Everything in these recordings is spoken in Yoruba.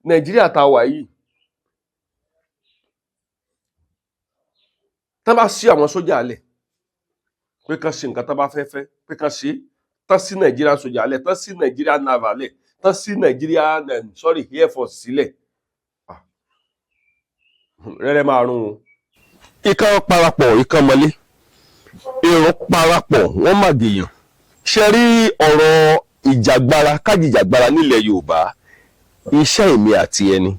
Nàìjíríà tá a wà yìí, tán bá sí àwọn sójà lẹ̀ pé kán ṣe nǹkan tán bá fẹ́ fẹ́ pé kán ṣe, tán sí Nàìjíríà sójà lẹ̀, tán sí Nàìjíríà naval lẹ̀, tán sí Nàìjíríà, sorry, Air Force sílẹ̀, rẹ́rẹ́ máa rún o. Ikán parapọ̀, ikán mọ́lé, èrò parapọ̀, wọ́n má dèèyàn. Ṣe rí ọ̀rọ̀ ìjàgbara kájìjàgbara nílẹ̀ Yorùbá, iṣẹ́ èmi àti ẹni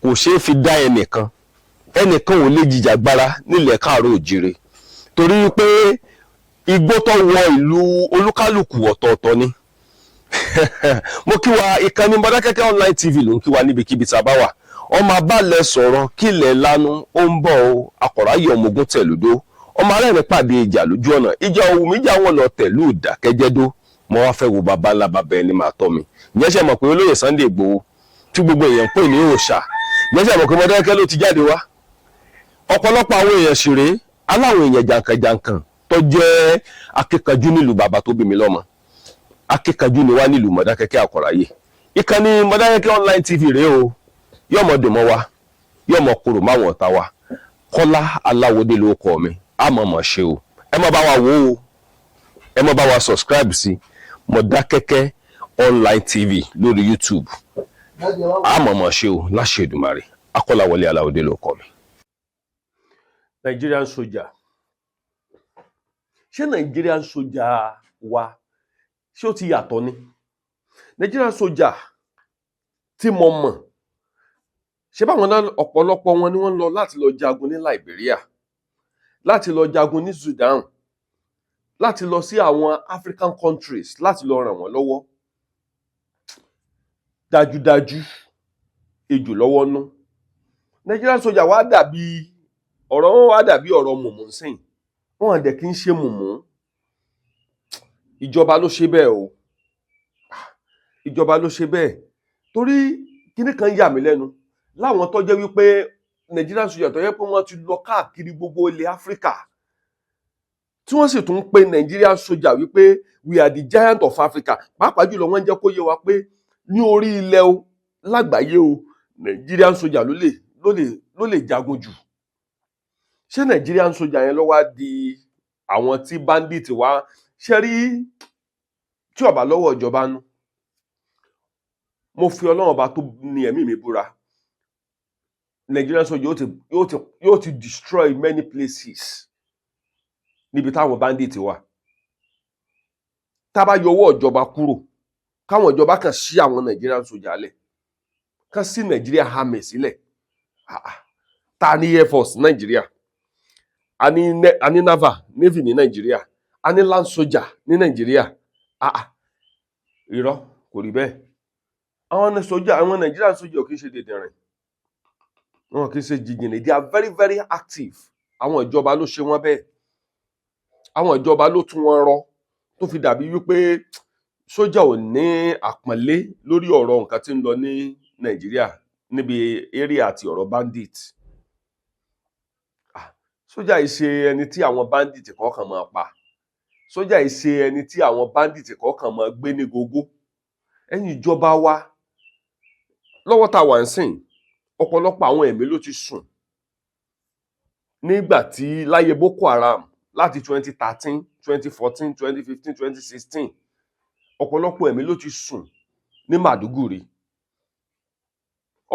kò ṣeé fi dá ẹnìkan. Ẹnìkan ò lè jìjàgbara nílẹ̀ káàárọ̀ òjìrè, torí pé igbó tó wọ ìlú olúkálùkù ọ̀tọ̀ọ̀tọ̀ ni. Mo kí wa, ìkànnì Mọdákẹ́kẹ́ Online TV ló ń kí wa níbikíbi tá a bá wà. Ọmọ abálẹ̀ sọ̀rọ̀ kílẹ̀ lanu ó ń bọ̀ o. Akọ̀ráyè ọmọ ogun tẹ̀lúdó, ọmọ arẹ́rìn pàdé ìjà lójú ọ̀nà, ìjà òwú méjì àwọn lọ tẹ̀lú ìdákẹ́jẹ́dó. Mo wá fẹ́ wo baba ńlá bàbá ẹni máa tọ́ mi. Ǹjẹ́ ṣe mọ̀ pé olóyè Sunday Igboho tí gbogbo èèyàn ń pè ní òòṣà, ǹjẹ́ ṣe mọ̀ pé Mọdákẹ́kẹ́ ló ti jáde wá? Ọ̀pọ̀lọpọ̀ àwọn èèyàn sì rèé, aláwọn èèyàn jàǹkànjàǹkàn tó jẹ́ akíkanjú nílùú bàbá tó bí mi lọ́mọ. Akíkanjú ni wá nílùú Mọdákẹ́kẹ́ àkọ̀ráyè. Ìkànnì Mọdákẹ́kẹ́ Online TV rèé o. Yóò mọ dùn mọ́ wa, yóò mọ kúrò máwọn ọ̀tá wa. Kọ́lá Aláwọ̀dé ló kọ́ mi. A mọ̀ mọ̀ ṣe o. Ẹ má bá wa wò ó, ẹ má bá wa subscribe sí Mọdákẹ́kẹ́ Online TV lórí YouTube. A mọ̀ mọ̀ ṣe o, láṣẹ Èdùmàrè. Akọ́láwọlé Aláwọ̀dé ló kọ́ mi. Nigerian soldier, ṣé Nigerian soldier wa, ṣé ó ti yàtọ̀ ni? Nigerian soldier tí mo mọ̀, ṣé báwọn náà, ọ̀pọ̀lọpọ̀ wọn ni wọ́n lọ láti lọ jagun ní Liberia, láti lọ jagun ní Sudan, láti lọ sí àwọn African countries láti lọ ràn wọ́n lọ́wọ́. Dájúdájú, ejò lọ́wọ́ nú. Nigerian soldier wá dàbí ọ̀rọ̀ wọn, wá dàbí ọ̀rọ̀ mùmú sìn. Wọn àdẹ̀ kí ń ṣe mùmú. Ìjọba ló ṣe bẹ́ẹ̀ o, ìjọba ló ṣe bẹ́ẹ̀, torí kíní kan yà mí lẹ́nu láwọn tó jẹ́ wípé Nigerian soldier tó jẹ́ pé wọ́n ti lọ káàkiri gbogbo ilẹ̀ Áfíríkà, tí wọ́n sì tún ń pe Nigerian soldier wípé we are the giant of Africa. Pàápàá jùlọ, wọ́n jẹ́ kó yé wa pé ní orí ilẹ̀ o, lágbàáyé o, Nigerian soldier ló lè jagun jù. Ṣé Nigerian soldier yẹn ló wá di àwọn tí bandit wá ṣe rí tí ó bá lọ́wọ́ ìjọba nú? Mo fi Ọlọ́run Ọba tó ní ẹ̀mí mi búra, Nigerian soldier yóò ti destroy many places níbi táwọn bandit wà. Tá a bá yọ ọwọ́ ìjọba kúrò, káwọn ìjọba kan sí àwọn Nigerian soldier lẹ̀, kán sí Nigeria army sílẹ̀. Ta ní Air Force Nàìjíríà, a ní naval, navy ní Nàìjíríà, a ní land soldier ní Nàìjíríà. Irọ́, kò rí bẹ́ẹ̀. Àwọn sójà, àwọn Nigerian soldier kì í ṣe dèdèrìn, wọn kì í ṣe jìjìnì. They are very very active. Àwọn ìjọba ló ṣe wọ́n bẹ́ẹ̀, àwọn ìjọba ló tún wọn rọ tó fi dàbí wípé sójà ò ní àpọ́nlé lórí ọ̀rọ̀ nǹkan tí ń lọ ní Nàìjíríà níbi area àti ọ̀rọ̀ bandit. Sójà yìí ṣe ẹni tí àwọn bandit kọ̀ọ̀kan máa pa. Sójà yìí ṣe ẹni tí àwọn bandit kọ̀ọ̀kan máa gbé ní gógó. Ẹ̀yin ìjọba wa, lọ́wọ́ tá a wà ń sìn, ọ̀pọ̀lọpọ̀ àwọn ẹ̀mí ló ti sùn nígbà tí láyé Boko Haram láti 2013, 2014, 2015, 2016. Ọ̀pọ̀lọpọ̀ ẹ̀mí ló ti sùn ní Maiduguri.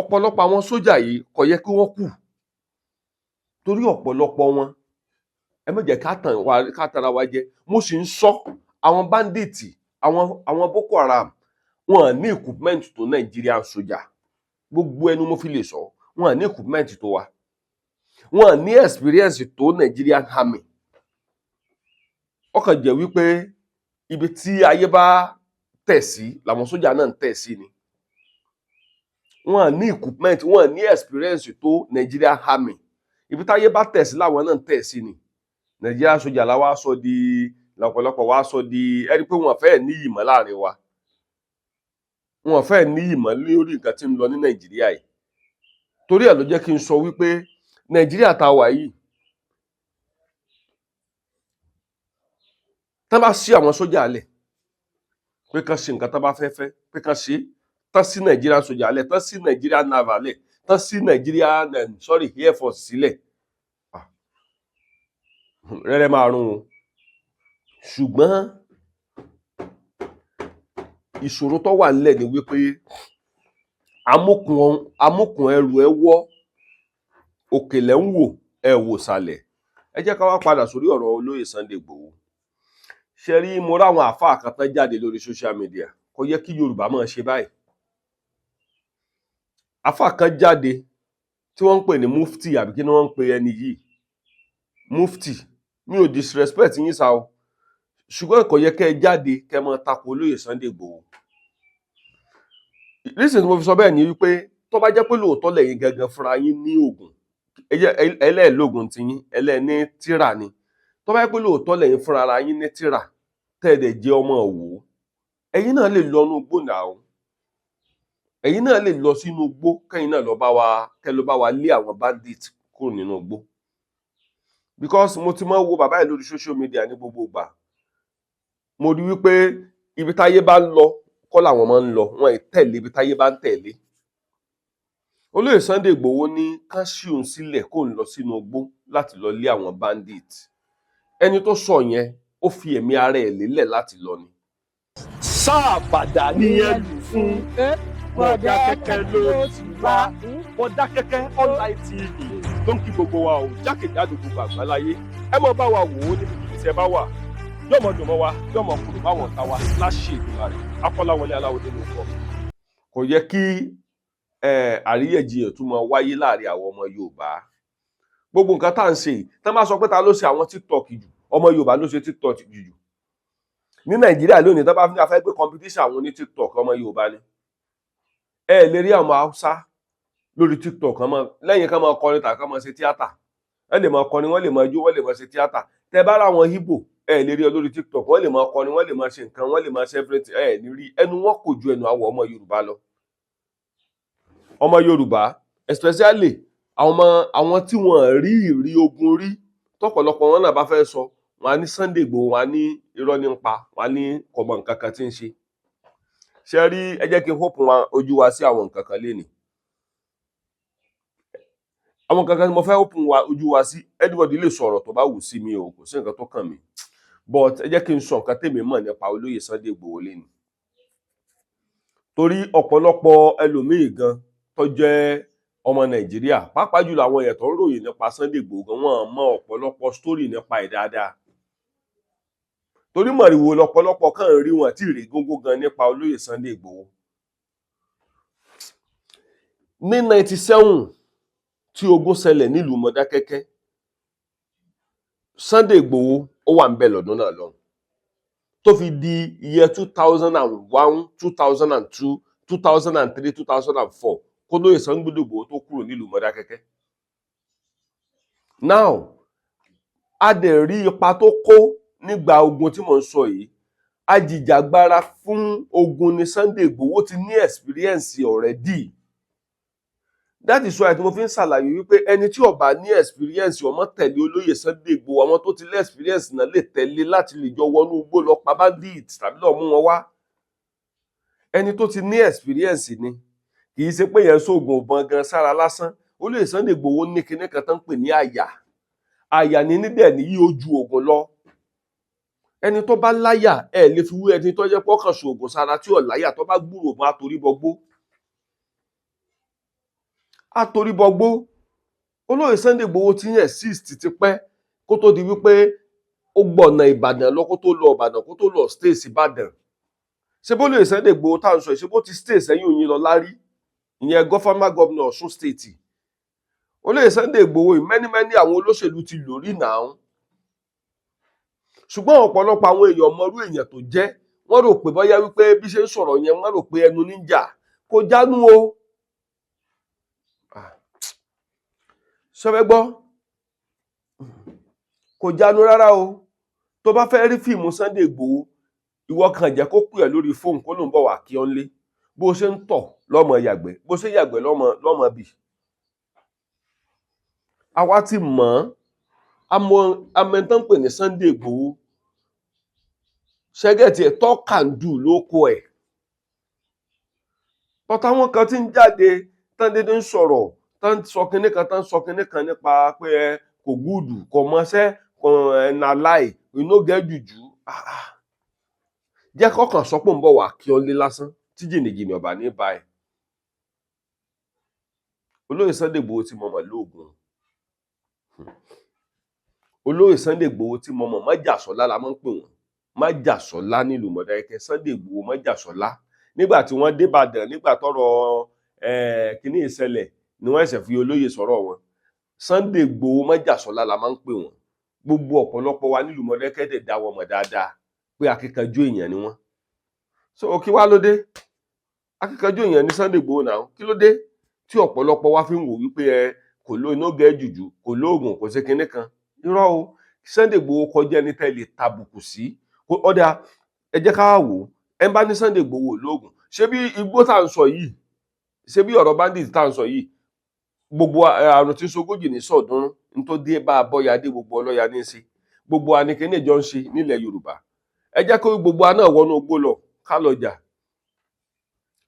Ọ̀pọ̀lọpọ̀ àwọn sójà yìí kò yẹ kí wọ́n kú, torí ọ̀pọ̀lọpọ̀ wọn, ẹ má jẹ́ ká tàn wá, ká tara wa jẹ. Mo sì ń sọ, àwọn bandits, àwọn Boko Haram, wọn ní equipment tó Nigerian sójà. Gbogbo ẹnu mo fi lè sọ, wọn ní equipment tó wa, wọn ní experience tó Nigerian army. Ó kàn jẹ́ wípé ibi tí ayé bá tẹ̀ sí làwọn sójà náà ń tẹ̀ sí ni. Wọn ní equipment, wọn ní experience tó Nigerian army. Ibi táyé bá tẹ̀ sí làwọn náà ń tẹ̀ sí ni. Nigerian sójà la wá sọ di, lọ́pọ̀lọpọ̀ wá sọ di ẹni pé wọn fẹ́ẹ̀ níyì mọ́ láàrin wa, wọn fẹ́ẹ̀ níyì mọ́ lórí nǹkan tí ń lọ ní Nàìjíríà yìí. Torí ẹ̀ ló jẹ́ kí n sọ wípé Nàìjíríà tá a wà yìí, tán bá sí àwọn sójà lẹ̀ pé kán ṣe nǹkan tán bá fẹ́ fẹ́ pé kán ṣe, Tán sí Nàìjíríà sójà lẹ̀, tán sí Nàìjíríà naval lẹ̀, tán sí Nàìjíríà, sorry, Air Force sílẹ̀. Ah, rẹ́rẹ́ máa rún o. Ṣùgbọ́n ìṣòro tó wà nílẹ̀ ni wípé amúkùn ẹrù ẹ wọ́, òkèlè ń wò ẹ wò sàlẹ̀. Ẹ jẹ́ ká wá padà sórí ọ̀rọ̀ olóyè Sunday Igboho. Ṣe rí, mo ráwọn àáfàá kan tán jáde lórí social media. Kò yẹ kí Yorùbá máa ṣe báyìí. Àáfàá kan jáde tí wọ́n ń pè ní mufti, àbí kí ni wọ́n ń pè ẹni yìí? Mufti, mi ò disrespect yín sa o, ṣùgbọ́n kò yẹ kẹ́ ẹ jáde kẹ́ ẹ máa tako olóyè Sunday Igboho. Reason tí mo fi sọ bẹ́ẹ̀ ni wípé tó bá jẹ́ pé lóòótọ́ lẹ́yìn gangan fúnra yín ní oògùn, ẹlẹ́ẹ̀lógún tiyín, ẹlẹ́ẹ̀ní tíra ni, tó bá jẹ́ pé lóòótọ́ lẹ́yìn fúnra ara yín ní tíra, tẹ́ ẹ dẹ̀ jẹ́ ọmọ òwò, ẹ̀yin náà lè lọ inú igbó náà o. Ẹ̀yin náà lè lọ sínú igbó, kẹ́yin náà lọ bá wa, kẹ́ lọ bá wa lé àwọn bandit kúrò nínú igbó, because mo ti máa ń wo bàbá yìí lórí social media ní gbogbo ìgbà. Mo rí wípé ibi táyé bá ń lọ kọ́ làwọn máa ń lọ, wọn ì tẹ̀lé ibi táyé bá ń tẹ̀lé. Olóyè Sunday Igboho ní kán ṣí òun sílẹ̀ kó ń lọ sínú igbó láti lọ lé àwọn bandit. Ẹni tó sọ yẹn, ó fi ẹ̀mí ara ẹ̀ lélẹ̀ láti lọ ni. Sáà bàdà ní ẹlù fún Mọ̀dákẹ́kẹ́ ló ti wá. Mọ̀dákẹ́kẹ́ Online TV ló ń kí gbogbo wa o, jákèjádò gbogbo àgbáláyé. Ẹ mọ̀ bá wa wò ó níbikíbi tí ẹ bá wà. Yóò mọ̀ dùn mọ́ wa, yóò mọ̀ kúrò báwọn ọ̀tá wa láṣẹ Èdùmàrè. Akọ́láwọlé Aláwọ̀dé ló kọ́. Kò yẹ kí àríyànjiyàn tún máa wáyé láàrin àwọn ọmọ Yorùbá. Gbogbo nǹkan tá à ń ṣe yìí, tá a máa sọ pé ta ló ṣe àwọn TikTok jù, ọmọ Yorùbá ló ṣe TikTok jù jù ní Nàìjíríà lónìí. Tá bá fi fẹ́ gbé competition àwọn ní TikTok, ọmọ Yorùbá ni. Ẹ lè rí àwọn Haúsá lórí TikTok kan máa lẹ́yìn kan máa kọrin tàbí kan máa ṣe tíátà. Ẹ lè máa kọrin, wọ́n lè máa jó, wọ́n lè máa ṣe tíátà. Tẹ bá rà àwọn Ìgbò, ẹ lè rí ọ lórí TikTok. Wọ́n lè máa kọrin, wọ́n lè máa ṣe nǹkan, wọ́n lè máa ṣe everything. Ẹ ní rí ẹnu wọn kò ju ẹnu àwọ̀ ọmọ Yorùbá lọ. Ọmọ Yorùbá, especially àwọn ọmọ, àwọn tí wọ́n rí ìrí ogun rí, tọ́pọ̀lọpọ̀ wọn náà bá fẹ́ sọ, wọn á ní Sunday Igboho, wọn á ní irọ́ ní ń pa, wọn á ní kò mọ nǹkan kan tí ń ṣe. Ṣe rí, ẹ jẹ́ kí n open wa ojú wa sí àwọn nǹkan kan lénìí. Àwọn nǹkan kan tí mo fẹ́ open wa ojú wa sí, anybody lè sọ̀rọ̀ tó bá wù sí mi o, kò sí nǹkan tó kàn mí, but ẹ jẹ́ kí n sọ nǹkan tèmi mọ̀ nípa olóyè Sunday Igboho lénìí, torí ọ̀pọ̀lọpọ̀ ẹlòmíì gan tó jẹ́ ọmọ Nàìjíríà, pàápàá jùlọ àwọn èèyàn tó ń ròyìn nípa Sunday Igboho gan, wọ́n mọ ọ̀pọ̀lọpọ̀ story nípa ẹ̀ dáadáa, torí mọ̀rìwò lọ́pọ̀lọpọ̀ kàn ń rí wọn tí ì rí gógó gan nípa olóyè Sunday Igboho. Ní 97 tí ogun ṣẹlẹ̀ nílùú Mọdákẹ́kẹ́, Sunday Igboho ó wà ń bẹ̀ lọ́dún náà lọ́hùn, tó fi di year 2001, 2002, 2003, 2004, kó lóye Sunday Igboho tó kúrò nílùú Mọdákẹ́kẹ́. Now, a dẹ̀ rí ipa tó kó nígbà ogun tí mò ń sọ yìí. Ajìjàgbara fún ogun ni Sunday Igboho, ti ní experience already. That is why tí mo fi ń ṣàlàyé wípé ẹni tí ó bá ní experience, ọmọ tẹ̀lé olóyè Sunday Igboho. Àwọn tó ti ní experience náà lè tẹ̀lé láti lè jọ wọnú igbó lọ pa bandit tàbí lọ mú wọn wá. Ẹni tó ti ní experience ni, kì í ṣe pé yẹn sóògùn ọ̀bọ̀n gan sára lásán. Olóyè Sunday Igboho ní kinní kan tó ń pè ní àyà. Àyà ní níbẹ̀ ní yí ojú oògùn lọ. Ẹni tó bá láyà, ẹ lè fi wé ẹni tó jẹ́ pọ́kàn sóògùn sára tí ò láyà. Tó bá gbúrò mọ́, àtoríbọgbó, àtoríbọgbó. Olóyè Sunday Igboho ti ń exist ti pẹ́ kó tó di wípé ó gbọ̀nà Ìbàdàn lọ, kó tó lọ Ìbàdàn, kó tó lọ stay sí Ìbàdàn. Ṣé bó lóye Sunday Igboho tá à ń sọ yìí, ṣé bó ti stay sẹ́yìn òyìn lọ lárí, ìyẹn gọ́fàmà gómìnà Ọ̀ṣun State. Olóyè Sunday Igboho yìí, many àwọn olóṣèlú ti lò rí náà, ṣùgbọ́n ọ̀pọ̀lọpọ̀ àwọn èèyàn mọrú èèyàn tó jẹ́. Wọ́n rò pé bóyá wípé bí ṣe ń sọ̀rọ̀ yẹn, wọ́n rò pé ẹnu níjà kò jánu o. Ah. Ṣọfẹ́ gbọ́, kò jánu rárá o. Tó bá fẹ́ rí fíìmù Sunday Igboho, ìwọ kàn jẹ́ kó pè ẹ́ lórí fóònù, kó ló ń bọ̀ wá kí ọ́ ń lé. Bó ṣe ń tọ̀ lọ́mọ yàgbẹ́, bó ṣe ń yàgbẹ́ lọ́mọ lọ́mọ bì. Àwa ti mọ̀ ọ́n, àmọ́ amẹ́ntán pè ní Sunday Igboho. Ṣẹ́gẹ̀tì ẹ̀ tọ́kàndù ló kó ẹ̀. But àwọn kan tí ń jáde tán dédé ń sọ̀rọ̀, tán sọ kinní kan, tán sọ kinní kan nípa pé ẹ kò good, kò mọṣẹ́, kò ẹ na lie, you no get juju. Ah, ah. Jẹ́ kọ́kàn sọ pé ń bọ̀ wá kí ọ lé lásán tí jìnnìjìnnì ọ̀bà ní báyìí. Olóyè Sunday Igboho tí mo mọ̀ lóògùn, olóyè Sunday Igboho tí mo mọ̀, Májàsọ́lá la máa ń pè wọ́n, Májàsọ́lá nílùú Mọ̀dákẹ́kẹ́. Sunday Igboho Májàsọ́lá, nígbà tí wọ́n dé Ìbàdàn, nígbà tọ́rọ̀ kínní ìṣẹ̀lẹ̀ ni wọ́n ṣẹ̀ṣẹ̀ fi olóyè sọ̀rọ̀ wọn. Sunday Igboho Májàsọ́lá la máa ń pè wọ́n. Gbogbo ọ̀pọ̀lọpọ̀ wa nílùú Mọ̀dákẹ́kẹ́ dẹ̀ dá wọn mọ̀ dáadáa pé akíkanjú èèyàn ni wọ́n. So kí wá ló dé? Akíkanjú èèyàn ní Sunday Igboho náà. Kí ló dé tí ọ̀pọ̀lọpọ̀ wa fi ń wò wípé ẹ kò ló iná gẹ́ jùjù, kò lóògùn, kò sí kinní kan? Irọ́ o. Sunday Igboho kọjá ẹni tẹ́ lè tàbùkù sí. Ọ̀dà, ẹ jẹ́ ká wò ó. Ẹ bá ní Sunday Igboho lóògùn, ṣé bí igbó tá à ń sọ yìí, ṣé bí ọ̀rọ̀ bandit tá à ń sọ yìí, gbogbo àrùn tí ń sogójì ní sọ̀ọ́dúnrún ní tó dé bá a bọ́yadé, gbogbo ọlọ́ya ní í ṣe, gbogbo anìkíní jọ ń ṣe nílẹ̀ Yorùbá. Ẹ jẹ́ kí gbogbo wa náà wọnú igbó lọ, ká lọ jà.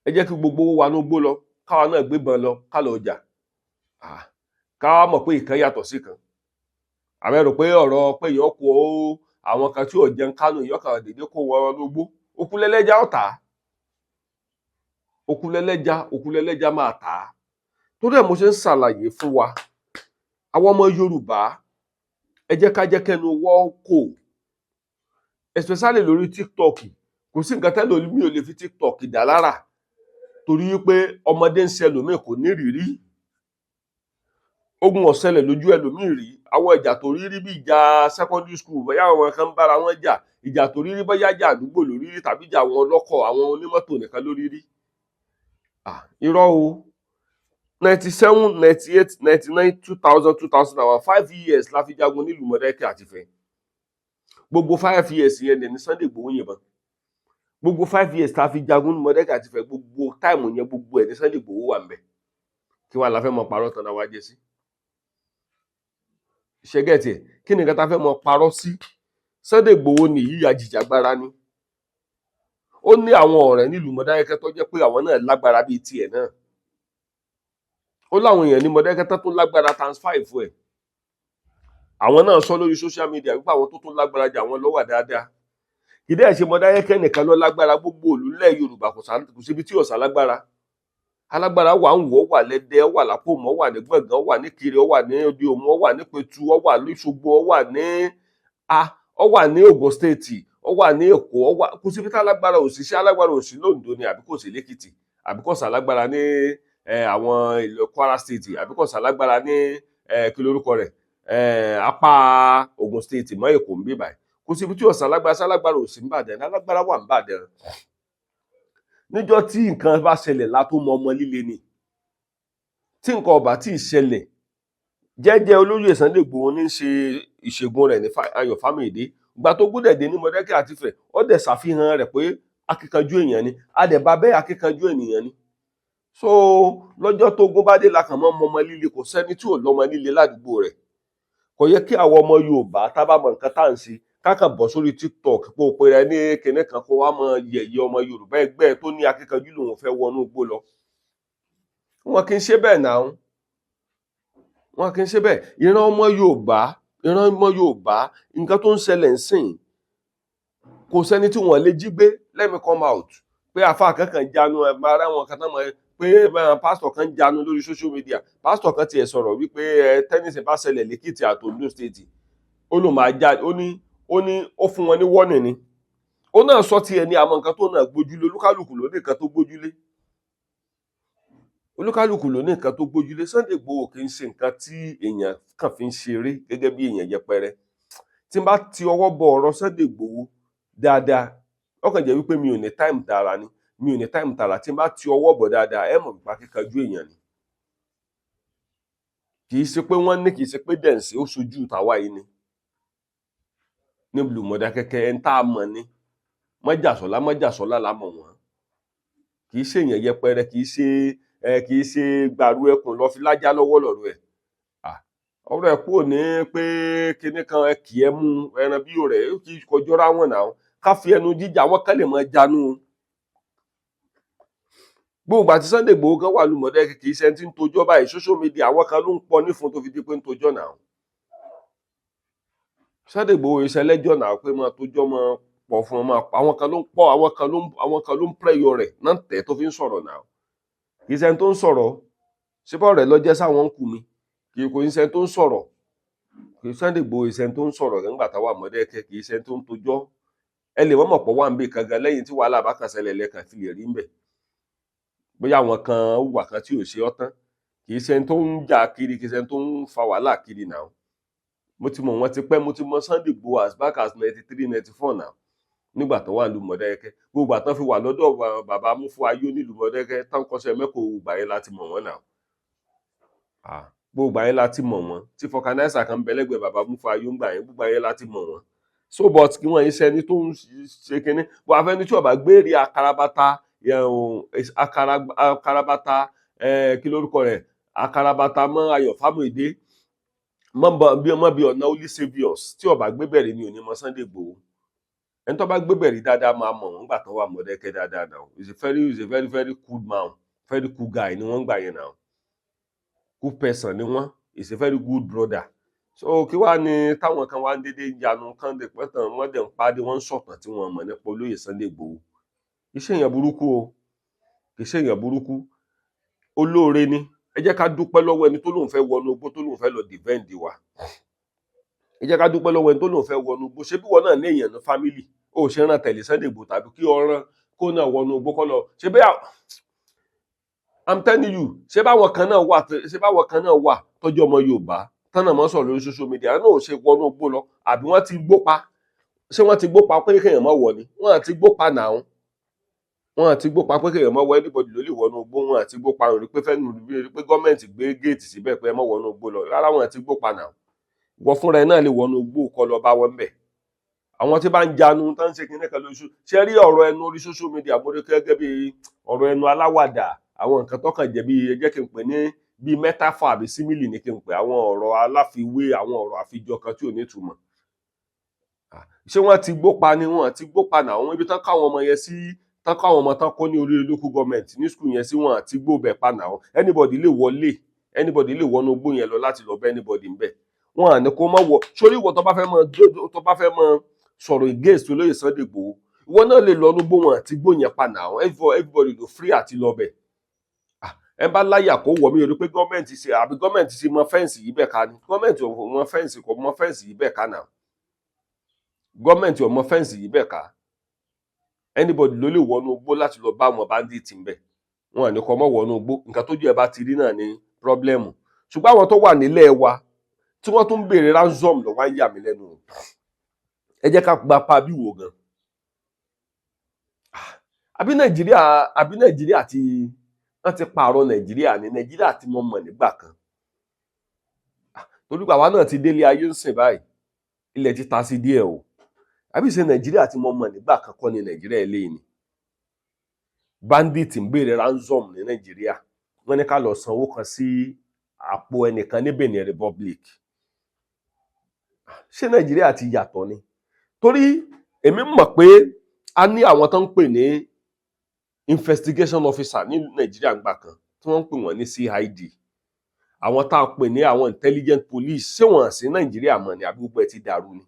Ẹ jẹ́ kí gbogbo wa wọnú igbó lọ, káwa náà gbébọn lọ, ká lọ jà, káwa mọ̀ pé ìkan yàtọ̀ sí kan. Àmọ́ ẹ rò pé ọ̀rọ̀ pé èèyàn kó àwọn kan tí ò jẹun Kánò, èèyàn kan dédé kó wọn lógbó, òkúlẹ́lẹ́já ọ̀tá, òkúlẹ́lẹ́já, òkúlẹ́lẹ́já máa tà á. Torí ẹ̀ mo ṣe ń ṣàlàyé fún wa, àwọn ọmọ Yorùbá, ẹ jẹ́ ká jẹ́ kẹ́nu wọ́ kò, especially lórí TikTok. Kò sí nǹkan tẹ́lẹ̀ mi ò lè fi TikTok dá lára, torí wípé ọmọdé ń ṣe ẹlòmíì kò ní rírí ogun ọ̀sẹ̀lẹ̀ lójú ẹlòmíì rí. Àwọn ìjà tó rí rí bí ìjà secondary school, bóyá àwọn kan ń bára wọn jà, ìjà tó rí rí, bóyá ìjà àdúgbò lórí rí, tàbí ìjà àwọn ọlọ́kọ̀, àwọn onímọ́tò nìkan lórí rí. Irọ́ o. 97, 98, 99, 2000, 2001, 5 years la fi jagun nílùú Mọdákẹ́kẹ́ àti Ifẹ̀. Gbogbo 5 years yẹn dẹ̀ ní Sunday Igboho yìnbọn. Gbogbo 5 years tá a fi jagun ní Mọdákẹ́kẹ́ àti Ifẹ̀, gbogbo time yẹn, gbogbo ẹ̀ ní Sunday Igboho wà ńbẹ̀. Kí wàá la fẹ́ mọ parọ́ tán náà wá jẹ sí ṣẹ́gẹ̀tì ẹ̀? Kí ni nǹkan tá a fẹ́ mọ parọ́ sí? Sunday Igboho ní yíya jìjàgbara ni. Ó ní àwọn ọ̀rẹ́ nílùú Mọdákẹ́kẹ́ tó jẹ́ pé àwọn náà lágbára bíi tiẹ̀ náà. Ó láwọn èèyàn ní Mọdákẹ́kẹ́ tó tún lágbára times five ẹ̀. Àwọn náà sọ lórí social media wípé àwọn tó tún lágbára jà àwọn lọ́wọ́ dáadáa. Kìdí ẹ̀ ṣe Mọdákẹ́kẹ́ nìkan ló lágbára. Gbogbo ìlú ilẹ̀ Yorùbá, kò síbi tí ò sá lágbára. Alágbára wà ń wọ̀, wà lẹ́dẹ́, wà lápòmọ́, wà ní Gbọ̀ngàn, wà ní Kiri, wà ní Odi Òmu, wà ní Pẹ̀tù, wà ní Ṣogbo, wà ní a ó wà ní Ògùn State, ó wà ní Èkó, ó wà, kò síbi tí alágbára ò sí. Ṣé alágbára ò sí lóńdó ni, àbí kò sí lẹ́kìtì, àbí kò sí alágbára ní àwọn ìlú Kwara State, àbí kò sí alágbára ní kí lórúkọ rẹ̀, apá Ògùn State mọ́ Èkó ń bí báyìí? Kò síbi tí ò sí alágbára. Sí alágbára ò sí ń Bàdàn? Alágbára wà ń Bàdàn. Níjọ́ tí nǹkan bá ṣẹlẹ̀ la tó mọ ọmọ líle ni. Tí nǹkan ọba tí ì ṣẹlẹ̀ jẹ́jẹ́, olóyè Sunday Igboho ní í ṣe ìṣègùn rẹ̀ ní Ayọ̀ Fámìdé. Ìgbà tó gúdẹ̀ dé ní Mọdákẹ́kẹ́ àti Ifẹ̀, ó dẹ̀ ṣàfihàn rẹ̀ pé akíkanjú èèyàn ni. Adẹ̀bá bẹ́ẹ̀, akíkanjú ènìyàn ni. So lọ́jọ́ tó gún bá dé la kàn mọ́ ọmọ líle. Kò sẹ́ni tí ò lọ́mọ líle ládùúgbò rẹ̀. Kò yẹ kí àwọn ọmọ Yorùbá tá bá mọ nǹkan tá à ń ṣe, kákan bọ̀ sórí TikTok pé o pe rẹ ní kinní kan, kó wá mọ yẹ̀yẹ́ ọmọ Yorùbá ẹgbẹ́ tó ní akíkanjú lòun fẹ́ wọnú igbó lọ. Wọn kì í ṣe bẹ́ẹ̀ náà, wọn kì í ṣe bẹ́ẹ̀. Ìran ọmọ Yorùbá, ìran ọmọ Yorùbá, nǹkan tó ń ṣẹlẹ̀ ń sìn, kò sẹ́ni tí wọ́n lè jí gbé. Let me come out pé àfa kankan jánu ẹ máa rá wọn kan tán mọ́ pé pásítọ̀ kan jánu lórí social media. Pásítọ̀ kan tiẹ̀ sọ̀rọ̀ wípé ẹ tẹ́nísì bá ṣẹlẹ̀ lẹ́kìtì àti Ondo State, ó lò máa jáde. Ó ní ó fún wọn ní warning ni. Ó náà sọ tiẹ̀ ní àwọn nǹkan tó náà gbójúlé. Olúkálùkù ló ní nǹkan tó gbójúlé, olúkálùkù ló ní nǹkan tó gbójúlé. Sunday Igboho kì í ṣe nǹkan tí èèyàn kàn fi ń ṣeré gẹ́gẹ́ bí èèyàn yẹpẹrẹ. Tí n bá ti ọwọ́ bọ ọ̀rọ̀ Sunday Igboho dáadáa, ó kàn jẹ́ wípé mi ò ní time tààrà ni, mi ò ní time tààrà. Tí n bá ti ọwọ́ bọ̀ dáadáa, ẹ mọ̀ nípa kíkanjú èèyàn ni. Kì í ṣe pé wọ́n ní, kì í ṣe pé dẹ̀nsì ó ṣojú tàwa yìí ni nílùú Mọdákẹ́kẹ́. Ẹni tá a mọ̀ ni Mọ́jàsọ́lá, Mọ́jàsọ́lá la mọ̀ wọ́n. Kì í ṣe èèyàn yẹpẹrẹ, kì í ṣe ẹ, kì í ṣe gbàrú ẹkùn lọ fi lájá lọ́wọ́ lọ́rọ̀ ẹ̀. Ọ̀rọ̀ ẹ̀ kúrò ní pé kinní kan ẹ kì í mú ẹran bí rẹ̀ kì í kọjọ́ra wọn náà ká fi ẹnu jíjà wọn kán lè mọ jánu. Gbogbo àti Sunday Igboho gan wà lùmọ̀dẹ́, kì í ṣe ẹni tí ń tojọ́ báyìí. Social media, àwọn kan ló ń pọ nífun tó fi di pé ń tojọ́ náà. Sunday Igboho iṣẹ́ lẹ́jọ́ náà pé máa tojọ́, máa pọ̀ fún ọ, máa pa àwọn kan ló ń pọ̀, àwọn kan ló ń pressure rẹ̀ náà tẹ̀ tó fi ń sọ̀rọ̀ náà. Kì í ṣe ẹni tó ń sọ̀rọ̀ síbọ̀ rẹ̀ lọ́jẹ́ sáwọn ń kú mi. Kì í kò í ṣe ẹni tó ń sọ̀rọ̀. Kì í Sunday Igboho iṣẹ́ tó ń sọ̀rọ̀ nígbà táwa Mọ̀dẹ́kẹ́. Kì í ṣe ẹni tó ń tojọ́. Ẹ lè wọ́n mọ̀ pọ̀ wà ń bè kan gan lẹ́yìn tí wàhálà bá kàn ṣẹlẹ̀ lẹ́kàn fi lè rí ń bẹ̀, bóyá àwọn kan wà kan tí ò ṣe ọ́ tán. Kì í ṣe ẹni tó ń jà kiri, kì í ṣe ẹni tó ń fa wàhálà kiri náà. Mo ti mọ̀ wọ́n ti pẹ́. Mo ti mọ̀ Sunday Igboho as back as 93, 94 náà, nígbà tó wà nílùú Mọ̀dákẹ́kẹ́. Gbogbo àtàn fi wà lọ́dọ̀ bàbá Múfú Ayọ̀ nílùú Mọ̀dákẹ́kẹ́ tán kọ́ṣẹ́ mẹ́kọ̀ọ́, gbà yẹn láti mọ̀ wọ́n náà. Gbogbo àyẹn láti mọ̀ wọ́n, tí vulcanizer kan bẹ lẹ́gbẹ̀ẹ́ bàbá Múfú Ayọ̀ ń gbà yẹn, gbogbo àyẹn láti mọ̀ wọ́n. So but kí wọ́n yín sẹ́ni tó ń ṣe kinní bó afẹ́ni tí ó bá gbé rí akarabata, akarabata, kí lórúkọ rẹ̀, akarabata mọ́ Ayọ̀ Fámúyìdé mọ́ bí ọ̀nà Holy Saviours, tí ó bá gbé bẹ̀rẹ̀ ni ò ní mọ Sunday Igboho. Ẹni tó bá gbé bẹ̀rẹ̀ dáadáa máa mọ̀ wọ́n gbà tó wà Mọ̀dẹ́kẹ́ dáadáa náà. Is a very, very cool man, very cool guy ni wọ́n gbà yẹn náà. Cool person ni wọ́n. Is a very good brother. So kí wàá ní táwọn kan wá ń dédé yanu kán dé pẹ́tàn, wọ́n dẹ̀ ń pàdé, wọ́n ń sọ̀tàn tí wọ́n mọ̀ nípa olóyè Sunday Igboho. Iṣẹ́ èèyàn burúkú o, kì í ṣe èèyàn burúkú, olóore ni. Ẹ jẹ́ ká dúpẹ́ lọ́wọ́ ẹni tó lóun fẹ́ wọnú igbó, tó lóun fẹ́ lọ defend wa. Ẹ jẹ́ ká dúpẹ́ lọ́wọ́ ẹni tó lóun fẹ́ wọnú igbó. Ṣé bí wọn náà ní èèyàn ní family, ó ṣe rán tẹ̀lé Sunday Igboho tàbí kí ọ̀ràn kó náà wọnú igbó kọ́ lọ ṣé bí? I'm telling you, ṣé báwọn kan náà wà, ṣé báwọn kan náà wà tọ́jú ọmọ Yorùbá tán náà mọ́ sọ̀rọ̀ lórí social media náà, ò ṣe wọnú igbó lọ? Àbí wọ́n ti gbó pa? Ṣé wọ́n ti gbó pa pé kéèyàn má wọ̀ ni? Wọ́n àti gbó pa náà, wọ́n àti gbó pa pé kéèyàn má wọ. Anybody ló lè wọnú igbó. Wọ́n àti gbó pa rí pé fẹ́ẹ́ rí pé gọ́ọ̀mẹ̀ntì gbé gate síbẹ̀ pé ẹ má wọnú igbó lọ rárá. Wọ́n àti gbó pa náà. Wọ́n fúnra ẹ náà lè wọnú igbó kọ́ lọ bá wọn bẹ̀. Àwọn tí bá ń janu tó ń ṣe kinní kan lóṣù, ṣe rí ọ̀rọ̀ ẹnu orí social media, mo rí gẹ́gẹ́ bí ọ̀rọ̀ ẹnu aláwàdà, àwọn nǹkan tó kàn jẹ́ bí, ẹ jẹ́ kí n pè ní bíi metaphor àbí simile ní kí n pè, àwọn ọ̀rọ̀ aláfiwé, àwọn ọ̀rọ̀ àfijọ kan tí ò ní ìtumọ̀. Ṣé wọ́n ti gbó pa ni? Wọ́n ti gbó pa náà. Àwọn ibi tán káwọn ọmọ yẹn sí, tán káwọn ọmọ tán kó ní orí local government ní school yẹn sí, wọ́n àti gbó bẹ̀ pa náà. Anybody lè wọlé, anybody lè wọnú igbó yẹn lọ láti lọ bẹ́ anybody ń bẹ̀. Wọ́n à ní kó má wọ sórí. Ìwọ tó bá fẹ́ mọ sọ̀rọ̀ against olóyè Sunday Igboho, ìwọ náà lè lọ núgbó. Wọn àti gbó yẹn pa náà. Everybody ló free àti lọ bẹ̀. Ẹ bá láyà kó wọ̀ mí rí pé gọ́ọ̀mẹ̀ntì ṣe, àbí gọ́ọ̀mẹ̀ntì ṣe mọ fence yìí bẹ̀ ká ni? Gọ́ọ̀mẹ̀ntì ò mọ fence, kò mọ fence yìí bẹ̀ ká náà. Gọ́ọ̀mẹ̀ntì ò mọ fence yìí bẹ̀ ká. Anybody ló lè wọnú igbó láti lọ bá àwọn bandit ń bẹ̀. Wọn à ní kọ́ mọ́ wọnú igbó. Nǹkan tójú ẹ bá ti rí náà ní problem. Ṣùgbọ́n àwọn tó wà nílẹ̀ wa tí wọ́n tún béèrè ransom lọ wá ń yà mí lẹ́nu. Ẹ jẹ́ ká gba pa bí wò gan. Àbí Nàìjíríà ti wọ́n ti pààrọ̀ Nàìjíríà ní Nàìjíríà tí mo mọ̀ nígbà kan? Torí pé àwa náà ti délé ayé ń sìn báyìí, ilẹ̀ ti ta sí díẹ̀ o. Àbí ṣe Nàìjíríà tí mo mọ̀ nígbà kan kọ́ ni Nàìjíríà eléyìí ni? Bandit ń béèrè ransom ní Nàìjíríà. Wọ́n ní ká lọ sanwó kan sí àpò ẹnìkan ní Benin Republic. Ṣé Nàìjíríà ti yàtọ̀ ni? Torí èmi mọ̀ pé a ní àwọn tó ń pè ní investigation officer ní Nàìjíríà gbà kan tí wọ́n ń pè wọ́n ní CID, àwọn tá a pè ní àwọn intelligent police. Ṣé wọ́n sí Nàìjíríà mọ̀ ni, àbí gbogbo ẹ̀ ti dàrú ni?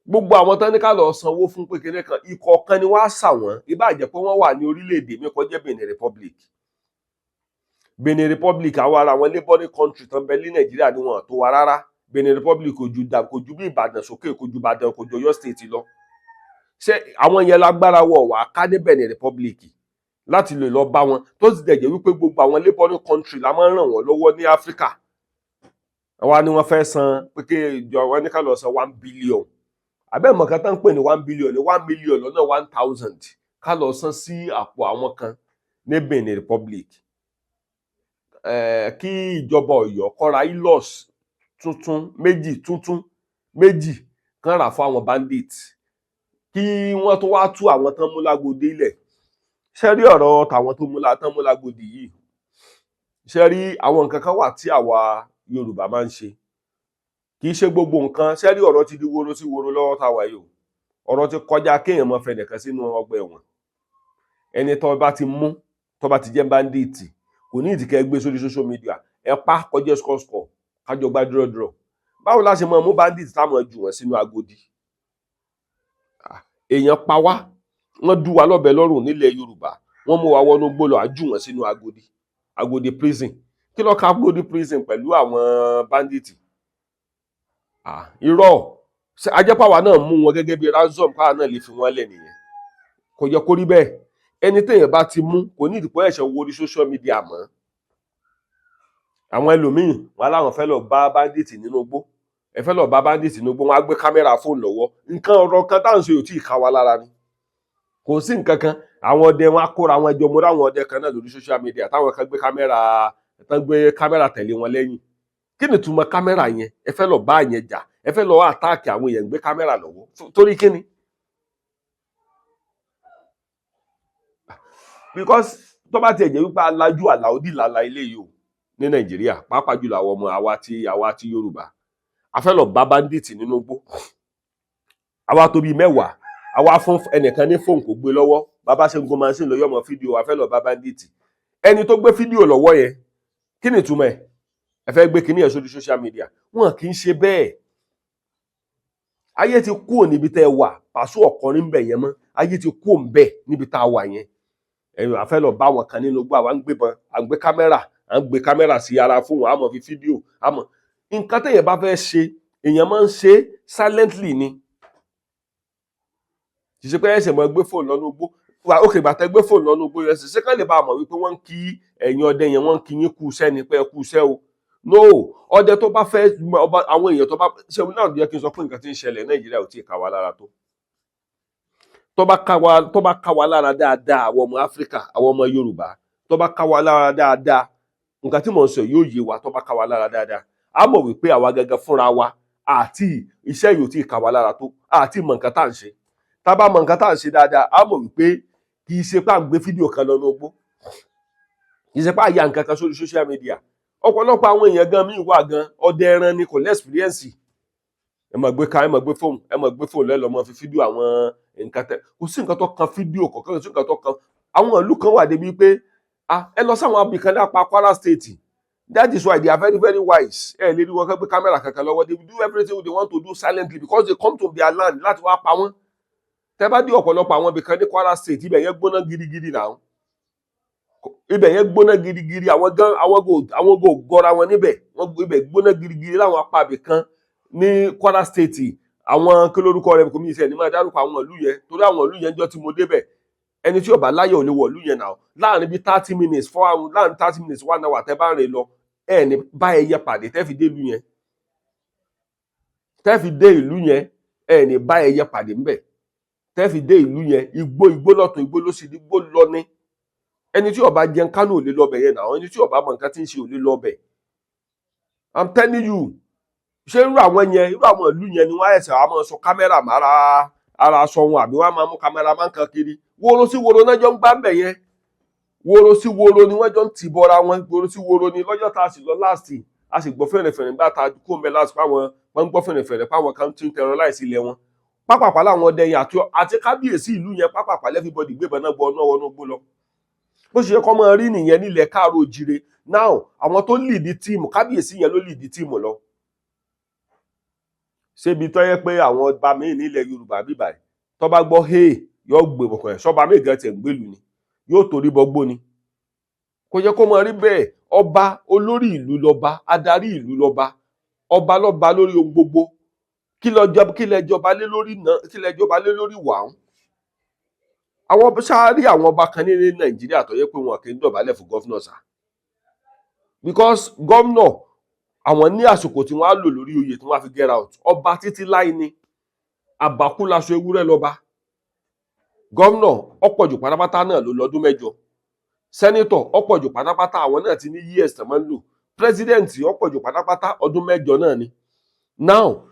Gbogbo àwọn tán ní ká lọ sanwó fún pé kékeré kan, ikọ̀ kan ni wọ́n á sà wọ́n. Ìbá jẹ́ pé wọ́n wà ní orílẹ̀-èdè mi kọjá Benin Republic. Benin Republic, àwọn ará àwọn neighboring country tán bẹ ní Nàìjíríà ni wọ́n tó wa rárá. Benin Republic kò ju kò ju bí Ìbàdàn sókè, kò ju Ìbàdàn, kò ju Ọ̀yọ́ State lọ. Ṣé àwọn yẹn lágbára wọ̀ wá ká ní Benin Republic láti lè lọ bá wọn, tó sì dẹ̀ jẹ́ wípé gbogbo àwọn neighboring country la máa ń ràn wọ́n lọ́wọ́ ní Áfíríkà? Àwa ni wọ́n fẹ́ san pé kí ìjọ wọn ní ká lọ san 1 billion. Abẹ́ mọ̀ká tán ń pè ní 1 billion ní 1 million lọ́nà 1,000, ká lọ san sí àpò àwọn kan ní Benin Republic. Kí ìjọba Ọ̀yọ́ kó ra Hilux tuntun méjì, tuntun méjì kan rà fún àwọn bandits, kí wọ́n tó wá tú àwọn tán mú lágodi ilẹ̀. Ṣé rí ọ̀rọ̀ tàwọn tó mú tán mú lágodi yìí? Ṣé rí àwọn nǹkan kan wà tí àwa Yorùbá máa ń ṣe, kì í ṣe gbogbo nǹkan. Ṣé rí ọ̀rọ̀ ti di woro sí woro lọ́wọ́ táwa yìí o. Ọ̀rọ̀ ti kọjá kéèyàn máa fẹ́ nìkan sínú ọgbà ẹ̀wọ̀n. Ẹni tó bá ti mú Tó bá ti jẹ́ bandit, kò ní ìdíkẹ́ gbé sórí social media. Ẹ pa kọjá score kájọ gbá dúrọ́dúrọ́. Báwo la ṣe máa mú bandit táwọn jù wọ́n sínú Agodi? Ah, èèyàn pa wá, wọ́n dú wa lọ́bẹ lọ́rùn nílẹ̀ Yorùbá, wọ́n mú wa wọnú gbó lọ, àjù wọ́n sínú Agodi, Agodi prison. Kí ló ka Agodi prison pẹ̀lú àwọn bandit? Ah, irọ́. Ajẹ́pàwá náà mú wọn gẹ́gẹ́ bí ransom, káwa náà lè fi wọ́n lẹ̀ nìyẹn. Kò yẹ kó rí bẹ́ẹ̀. Ẹni téèyàn bá ti mú, kò ní ìdìpọ̀ ẹ̀ṣẹ̀ wo orí social media mọ́. Àwọn ẹlòmíín wọn láwọn fẹ́ lọ bá bandit nínú igbó. Ẹ fẹ́ lọ bá bandit nínú igbó, wọn á gbé kámẹ́rà fóònù lọ́wọ́. Nǹkan ọ̀rọ̀ kan táwọn ṣe ò tí ì ká wa lára ni, kò sí nǹkan kan. Àwọn ọdẹ wọn á kóra wọn jọ. Mo ráwọn ọdẹ kan náà lórí social media táwọn kan gbé kámẹ́rà, tán gbé kámẹ́rà tẹ̀lé wọn lẹ́yìn. Kí ni ìtumọ̀ kámẹ́rà yẹn? Ẹ fẹ́ lọ bá yẹn jà, ẹ fẹ́ lọ attack àwọn èèyàn, gbé kámẹ́rà lọ́wọ́, torí kí ni? Because tó bá tiẹ̀ jẹ́ wípé alájú àlàódì làlà ilé yìí o ní Nàìjíríà, pàápàá jùlọ àwọn ọmọ àwa ti Yorùbá, a fẹ́ lọ bá bandit nínú igbó, àwa tó bíi 10, àwa fún ẹnìkan ní fóònù kò gbé lọ́wọ́. Bàbá ṣe ń gun machine lọ, yọmọ fídíò, a fẹ́ lọ bá bandit. Ẹni tó gbé fídíò lọ́wọ́ yẹn, kí ni ìtumọ̀ ẹ̀? Ẹ fẹ́ gbé kíní ẹ̀ sórí social media. Wọn kì í ṣe bẹ́ẹ̀. Ayé ti kúrò níbi tẹ́ ẹ wà pàṣẹ ọ̀kọrin ń bẹ̀ yẹn mọ́. Ayé ti kúrò ń bẹ̀ níbi tá a wà yẹn. Ẹ̀yìn a fẹ́ lọ bá wọn kan nínú igbó, àwa ń gbébọn, à ń gbé kámẹ́rà, à ń gbé kámẹ́rà sí ara fún wọn, àmọ́ fi fídíò àmọ́ nǹkan téèyàn bá fẹ́ ṣe, èèyàn máa ń ṣe silently ni. Kì í ṣe pé ẹsẹ̀ mọ́ gbé fóònù lọ́nà igbó wà. Ókè, gbàtẹ́ gbé fóònù lọ́nà igbó yẹn, ṣe kán lè bá a mọ̀ wípé wọ́n ń kí ẹ̀yin ọdẹ yẹn, wọ́n ń kí yín kú iṣẹ́ ni, pé ẹ kú iṣẹ́ o? No. Ọdẹ tó bá fẹ́ ọba àwọn èèyàn tó bá ṣe náà yẹ kí n sọ pé nǹkan tí ń ṣẹlẹ̀ Nàìjíríà ò tí ì ká wa lára tó. Tó bá ká wa lára dáadáa, àwọn ọmọ Áfíríkà, àwọn ọmọ Yorùbá, tó bá ká wa lára dáadáa, nǹkan tí mò ń sọ yóò yé wa. Tó bá ká wa lára dáadáa, a mọ̀ wípé àwa gẹ́gẹ́ fúnra wa àti iṣẹ́ yóò tí ì ká wa lára tó, àti mọ̀ nǹkan tá à ń ṣe. Tá a bá mọ̀ nǹkan tá à ń ṣe dáadáa, a mọ̀ wípé kì í ṣe pé à ń gbé fídíò kan lọ́nà ogbó, kì í ṣe pé à ya nǹkan kan sórí social media. Ọ̀pọ̀lọpọ̀ àwọn èèyàn gan míì wà gan, ọdẹ ẹran ni, kò l'experience. Ẹ máa gbé ká, ẹ máa gbé fóònù, ẹ máa gbé fóònù lẹ́lọ́ máa fi fídíò àwọn nǹkan tẹ. Kò sí nǹkan tó kan fídíò kọ̀ọ̀kan, kò sí nǹkan tó kan. Àwọn ìlú kan wà débi pé ẹ lọ sáwọn abìkan ní apá Kwara State. That is why they are very, very wise. Ẹ lè rí wọn kán gbé kámẹ́rà kankan lọ́wọ́. They will do everything they want to do silently because they come to their land láti wá pa wọ́n. Tẹ́ bá dé ọ̀pọ̀lọpọ̀ àwọn ibìkan ní Kwara State, ibẹ̀ yẹn gbóná girigiri náà, ibẹ̀ yẹn gbóná girigiri. Àwọn gan, àwọn go gọra wọn níbẹ̀. Wọ́n ibẹ̀ gbóná girigiri láwọn apá ibìkan ní Kwara State. Àwọn kí lórúkọ rẹ̀ kò mí ìṣẹ̀ ní máa dárúkọ àwọn ìlú yẹn, torí àwọn ìlú yẹn, jọ tí mo débẹ̀, ẹni tí ó bá láyọ̀ ò lè wọ̀ ìlú yẹn náà. Láàrin bíi 30 minutes, 4 hours, láàrin 30 minutes, 1 hour tẹ́ bá rìn lọ, ẹ ní bá ẹyẹ pàdé tẹ́ fi dé ìlú yẹn. Tẹ́ fi dé ìlú yẹn, ẹ ní bá ẹyẹ pàdé ńbẹ̀. Tẹ́ fi dé ìlú yẹn, igbó, igbó lọ́tún, igbó lósì, igbó lọ ní. Ẹni tí ó bá jẹun kánú ò lè lọ bẹ̀ yẹn náà. Ẹni tí ó bá mọ nǹkan tí ń ṣe ò lè lọ bẹ̀. I'm telling you. Ṣé irú àwọn yẹn, irú àwọn ìlú yẹn ni wọ́n ẹ̀sẹ̀ wàá máa sọ kámẹ́rà mára ara aṣọ wọn, àbí wọ́n á máa mú kámẹ́rà máa ń kan kiri? Woro sí woro náà jọ ń gbá ń bẹ̀ yẹn. Woro sí woro ni wọ́n jọ ń tì bọ́ra wọn. Woro sí woro ni. Lọ́jọ́ tá a sì lọ last, a sì gbọ́ fẹ̀rẹ̀fẹ̀rẹ̀ nígbà tá a kó mbẹ́ last, fáwọn wọ́n ń gbọ́ fẹ̀rẹ̀fẹ̀rẹ̀ fáwọn kan tí ń terrorize ilẹ̀ wọn. Pápápá láwọn ọdẹ yẹn àti kábíyèsí ìlú yẹn, pápápá everybody gbébọn náà gbọ́ ọ̀nà wọnú gbó lọ. Bó ṣe yẹ kọ́ máa rí nìyẹn nílẹ̀ káàró òjire. Now, àwọn tó lead team, kábíyèsí yẹn ló lead team lọ. Ṣébi tó yẹ pé àwọn ọba míì nílẹ̀ Yorùbá bíbà yìí, tó bá gbọ́ hey, yóò gbé bọ̀kàn ẹ̀ sọba míì gan tiẹ̀ ń gbèlú ni, yóò torí bọgbó ni. Kò yẹ kó máa rí bẹ́ẹ̀. Ọba, olórí ìlú lọ́ba, adarí ìlú lọ́ba. Ọba lọ́ba lórí ohun gbogbo. Kí lọ́jọ́, kí lẹ jọba lé lórí náà? Kí lẹ jọba lé lórí wàhún? Àwọn sáárì, àwọn ọba kan ní Nàìjíríà tó yẹ pé wọn kì í dọ̀bálẹ̀ fún governor sá, because governor, àwọn ní àsìkò tí wọ́n á lò lórí oyè tí wọ́n á fi get out. Ọba títí láì ní àbákú laṣọ ewúrẹ́ lọ́ba. Governor ọ̀pọ̀jù pátápátá náà ló lọ́dún 8. Senator ọ̀pọ̀jù pátápátá, àwọn náà ti ní years tó máa ń lò. President ọ̀pọ̀jù pátápátá, ọdún 8 náà ni. Now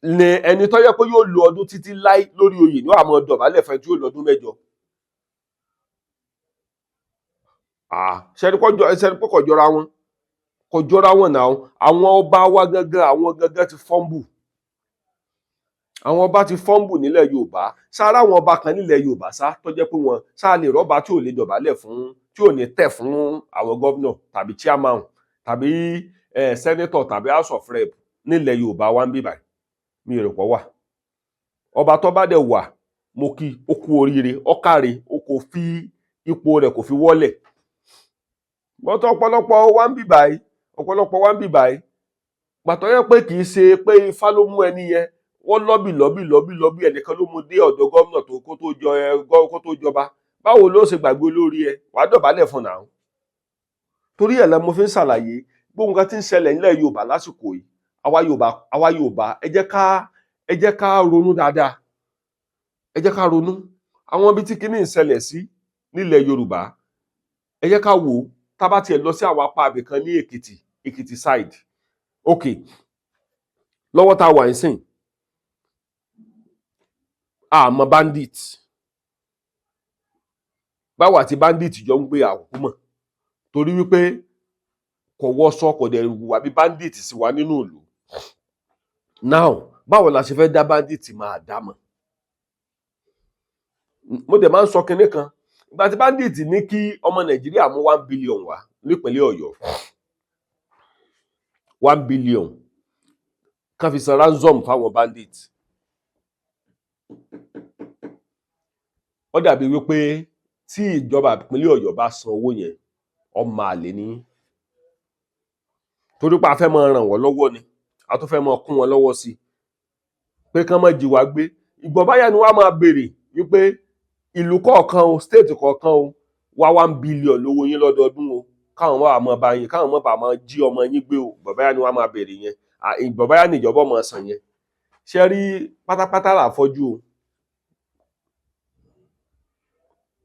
ní ẹni tó yẹ pé yóò lo ọdún títí láí lórí oyè ní wàá mọ dọ̀bálẹ̀ fẹ́ tí yóò lọ́dún 8. Ṣẹ́ni pé kò jọra wọn, kò jọra wọn náà. Àwọn ọba wa gangan, àwọn gangan ti fumble. Àwọn ọba ti fumble nílẹ̀ Yorùbá. Sára àwọn ọba kan nílẹ̀ Yorùbá sá tó jẹ́ pé wọn sáà lè rọ́ba tí ò lè dọ̀bálẹ̀ fún tí ò ní tẹ̀ fún àwọn governor tàbí chairman tàbí senator tàbí House of Rep nílẹ̀ Yorùbá wa ń bí báyìí. Mi ò rò pọ̀ wà. Ọba tó bá dẹ̀ wà, mo kí ó kú oríire, ó káre, ó kò fi ipò rẹ̀ kò fi wọ́lẹ̀ bọ́tọ̀. Ọ̀pọ̀lọpọ̀ wa ń bí báyìí, ọ̀pọ̀lọpọ̀ wa ń bí báyìí, gbàtọ́ yẹ pé kì í ṣe pé ifá ló mú ẹni yẹn, wọ́n lobby, lobby, lobby, lobby, ẹnìkan ló mú dé ọ̀dọ̀ gómìnà tó kó tó jọ ẹ kó tó jọba. Báwo ló ṣe gbàgbé olórí ẹ? Wàá dọ̀bálẹ̀ fún náà. Torí ẹ̀ la mo fi ń ṣàlàyé gbogbo nǹkan tí ń ṣẹlẹ̀ nílẹ̀ Yorùbá lásìkò yìí. Àwa Yorùbá, àwa Yorùbá, ẹ jẹ́ ká ronú dáadáa, ẹ jẹ́ ká ronú àwọn ibi tí kinní ń ṣẹlẹ̀ sí nílẹ̀ Yorùbá. Ẹ jẹ́ ká wò ó. Tá bá tiẹ̀ lọ sí àwọn apá abìkan ní Èkìtì, Èkìtì side, ok, lọ́wọ́ tá a wà nísìn, àmọ́ bandit báwo àti bandit jọ ń gbé àkókò mọ̀, torí wípé kò wọṣọ, kò dẹ̀ wà bí bandit sì wà nínú ìlú. Now, báwo la ṣe fẹ́ dá bandit máa dá mọ̀? Mo dẹ̀ máa ń sọ kinní kan. Ìgbà tí bandit ní kí ọmọ Nàìjíríà mú 1 billion wá nípínlẹ̀ Ọ̀yọ́, 1 billion kan fi san ransom fáwọn bandit, ó dàbí wípé tí ìjọba ìpínlẹ̀ Ọ̀yọ́ bá san owó yẹn, ọmọ àlè ní, torí pé a fẹ́ máa ràn wọ́n lọ́wọ́ ni, a tún fẹ́ máa kún wọn lọ́wọ́ sí i pé kán má jí wa gbé. Ìgbọ̀nbáyà ni wọ́n á máa béèrè wípé ìlú kọ̀ọ̀kan o, state kọ̀ọ̀kan o, wá 1 billion lówó yín lọ́dọọdún o, káwọn máa mọ bá yín, káwọn mọ̀ bá máa jí ọmọ yín gbé o. Ìgbọ̀nbáyà ni wọ́n á máa béèrè yẹn. Ìgbọ̀nbáyà ni ìjọba máa san yẹn. Ṣe rí, pátápátá là fọ́jú o.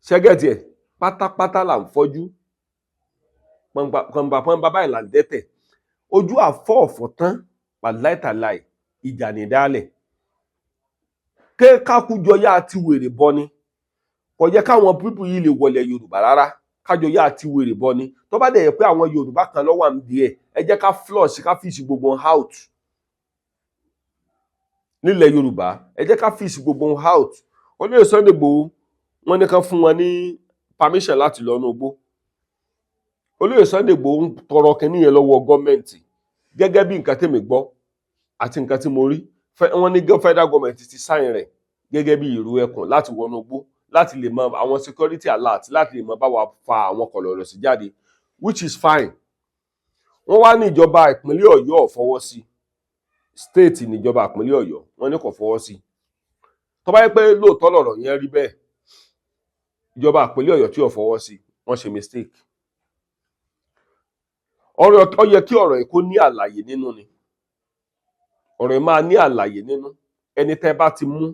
Ṣẹ́gẹ̀tì ẹ̀, pátápátá là ń fọ́jú, pọ̀npọ̀npọ̀ báyìí là ń dẹ́tẹ̀. Ojú àfọ́ ọ̀fọ̀ tán, wàláìtàláì, ìjà ní dálẹ̀ ké kákújọ yá ti wèrè bọ́ ni. Kò yẹ káwọn people yìí lè wọlé Yorùbá rárá. Kájọ yá ti wèrè bọ́ ni. Tó bá dẹ̀ yẹ pé àwọn Yorùbá kan lọ́wọ́ à ń di ẹ̀, ẹ jẹ́ ká flush, ká fish gbogbo wọn out nílẹ̀ Yorùbá. Ẹ jẹ́ ká fish gbogbo wọn out. Olóyè Sunday Igboho, wọ́n ní ká fún wọn ní permission láti lọ inú igbó. Olóyè Sunday Igboho ń tọrọ kínní yẹn lọ́wọ́ gọ́ọ̀mẹ̀ntì. Gẹ́gẹ́ bí nǹkan tèmi gbọ́ àti nǹkan tí mo rí, wọ́n ní federal government ti sign rẹ̀ gẹ́gẹ́ bí ìrú ẹkùn láti wọnú igbó, láti lè mọ àwọn security alert, láti lè mọ bá wa fa àwọn kọ̀lọ̀rọ̀ sí jáde, which is fine. Wọ́n wá ní ìjọba ìpínlẹ̀ Ọ̀yọ́ ò fọwọ́ sí. State níjọba ìpínlẹ̀ Ọ̀yọ́, wọ́n ní kò fọwọ́ sí. Tó bá yẹ pé lóòótọ́ lọ̀rọ̀ yẹn rí bẹ́ẹ̀, ìjọba ìpínlẹ̀ Ọ̀yọ́ tí ò fọwọ́ sí, wọ́n ṣe mistake. Ọ̀rọ̀ ó yẹ kí ọ̀rọ̀ yìí kó ní àlàyé nínú ni. Ọ̀rọ̀ yìí máa ní àlàyé nínú. Ẹni tẹ́ bá ti mú,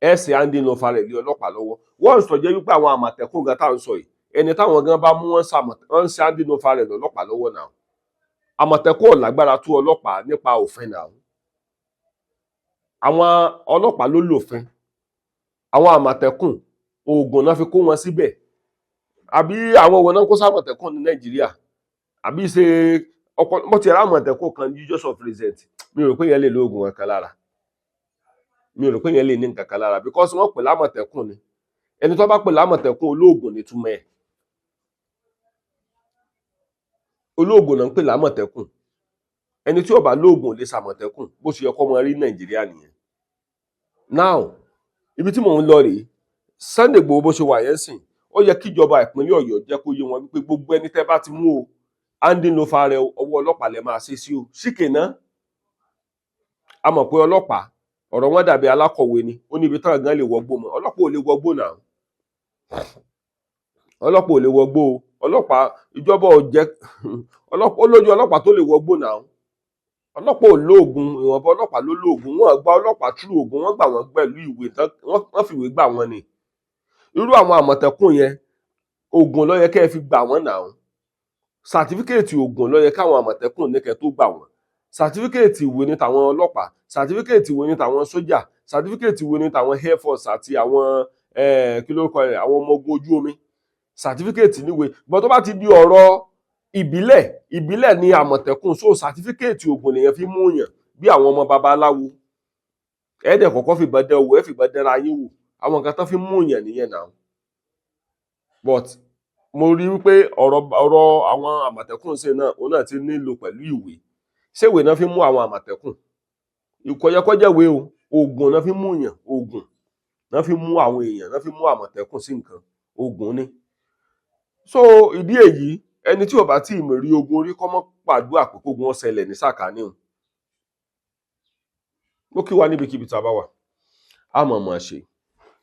ẹ ṣe handing over rẹ̀ lé ọlọ́pàá lọ́wọ́. Wọ́n sọ jẹ́ wípé àwọn Àmọ̀tẹ́kùn gan táwọn sọ yìí, ẹni táwọn gan bá mú, wọ́n ń ṣe handing over rẹ̀ lọ́lọ́pàá lọ́wọ́ náà. Àmọ̀tẹ́kùn ò lágbára tó ọlọ́pàá nípa òfin náà. Àwọn ọlọ́pàá ló lòfin. Àwọn Àmọ̀tẹ́kùn, oògùn náà fi kó wọn síbẹ̀. Àbí àwọn òwò náà kó sàmọ̀tẹ́kùn ní Nàìjíríà? Àbí ṣe ọ̀pọ̀ mo ti rà Àmọ̀tẹ́kùn kan ní just of recent, mi ò rò pé yẹn lè lo oògùn kankan lára. Mi ò rò pé yẹn lè ní nǹkan kan lára, because wọ́n pè lámọ̀tẹ́kùn ni. Ẹni tó bá pè lámọ̀tẹ́kùn, olóògùn ní túmọ̀ ẹ̀. Olóògùn náà ń pè lámọ̀tẹ́kùn. Ẹni tí ó bá lóògùn lè ṣàmọ̀tẹ́kùn. Bó ṣe yẹ kó mọ rí Nàìjíríà nìyẹn. Now, ibi tí mò ń lọ rèé. Sunday Igboho, bó ṣe wà yẹn sìn, ó yẹ kíjọba ìpínlẹ̀ Ọ̀yọ́ jẹ́ kó yé wọn wípé gbogbo ẹni tẹ́ bá ti mú o, handing over rẹ, ọwọ́ ọlọ́pàá lẹ máa ṣe sí o. Síkè náà, a mọ̀ pé ọlọ́pàá, ọ̀rọ̀ wọn dàbí alákọ̀wé ni. Ó níbi táwọn gan lè wọgbó mọ́. Ọlọ́pàá ò lè wọgbó náà. Ọlọ́pàá ò lè wọgbó o. Ọlọ́pàá, ìjọba ò jẹ́ ọlọ́pàá ó lójú ọlọ́pàá tó lè wọgbó náà. Ọlọ́pàá ò lóògùn. Ìwọ̀nba ọlọ́pàá ló lóògùn. Wọ́n gba ọlọ́pàá túrú ògùn, wọ́n gbà wọ́n pẹ̀lú ìwé, wọ́n fìwé gbà wọ́n ni. Irú àwọn Àmọ̀tẹ́kùn yẹn, oògùn ló yẹ kẹ́ ẹ fi gbà wọ́n náà. Certificate oògùn ló yẹ káwọn Àmọ̀tẹ́kùn ní kẹ́ tó gbà wọ́n. Certificate ìwé ní tàwọn ọlọ́pàá, certificate ìwé ní tàwọn sójà, certificate ìwé ní tàwọn air force àti àwọn kí ló kọ rẹ̀, àwọn ọmọ ogun ojú omi, certificate níwèé. Bọ́n tó bá ti di ọ̀rọ̀ ìbílẹ̀, ìbílẹ̀ ní Àmọ̀tẹ́kùn, so certificate oògùn lèyàn fi mú yàn bí àwọn ọmọ babaláwo. Ẹ̀ẹ́dẹ̀ kọ̀kọ́ fìbọn dán wò, ẹ̀ fìbọn dánra yín wò. Àwọn nǹkan tó fi mú yàn nìyẹn náà. But Mo rí wípé ọ̀rọ̀ àwọn Àmọ̀tẹ́kùn ṣe náà, òun náà ti nílò pẹ̀lú ìwé. Ṣé ìwé náà fi mú àwọn Àmọ̀tẹ́kùn? Ìkọ̀yẹ́kọ́jẹ̀wé o. Oògùn náà fi mú yàn, oògùn náà fi mú àwọn èèyàn, náà fi mú Àmọ̀tẹ́kùn sí nǹkan, oògùn ni. So ìdí èyí, ẹni tí ò bá tí ì rí ogun orí kọ́ mọ́ pàdúrà pé kógun ó ṣẹlẹ̀ ní sàkání o. Mo kí wa níbikíbi tá a bá wà, a mọ̀ mọ̀ ṣe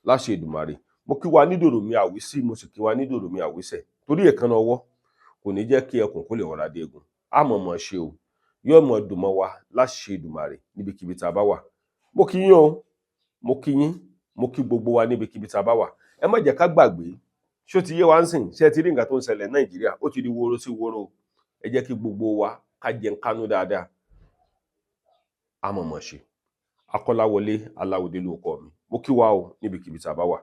láṣẹ Èdùmàrè. Mo kí wa nídòrò mi àwísí, mo sì kí wa nídòrò mi àwísẹ̀, torí èékánná ọwọ́ kò ní jẹ́ kí ẹkùn kó lè wọra dé egun. A mọ̀ mọ̀ ṣe o, yóò mọ̀ dùn mọ́ wa láṣẹ Èdùmàrè níbikíbi tá a bá wà. Mo kí yín o, mo kí yín, mo kí gbogbo wa níbikíbi tá a bá wà. Ẹ má jẹ́ ká gbàgbé. Ṣó ti yé wa ń sìn? Ṣé ẹ ti rí nǹkan tó ń ṣẹlẹ̀ Nàìjíríà? Ó ti di woro sí woro. Ẹ jẹ́ kí gbogbo wa ká jẹun kánú dáadáa. A mọ̀ mọ̀ ṣe. Akọ́láwọlé Aláwọ̀dé ló kọ́ mi. Mo kí wa o níbikíbi tá a bá wà.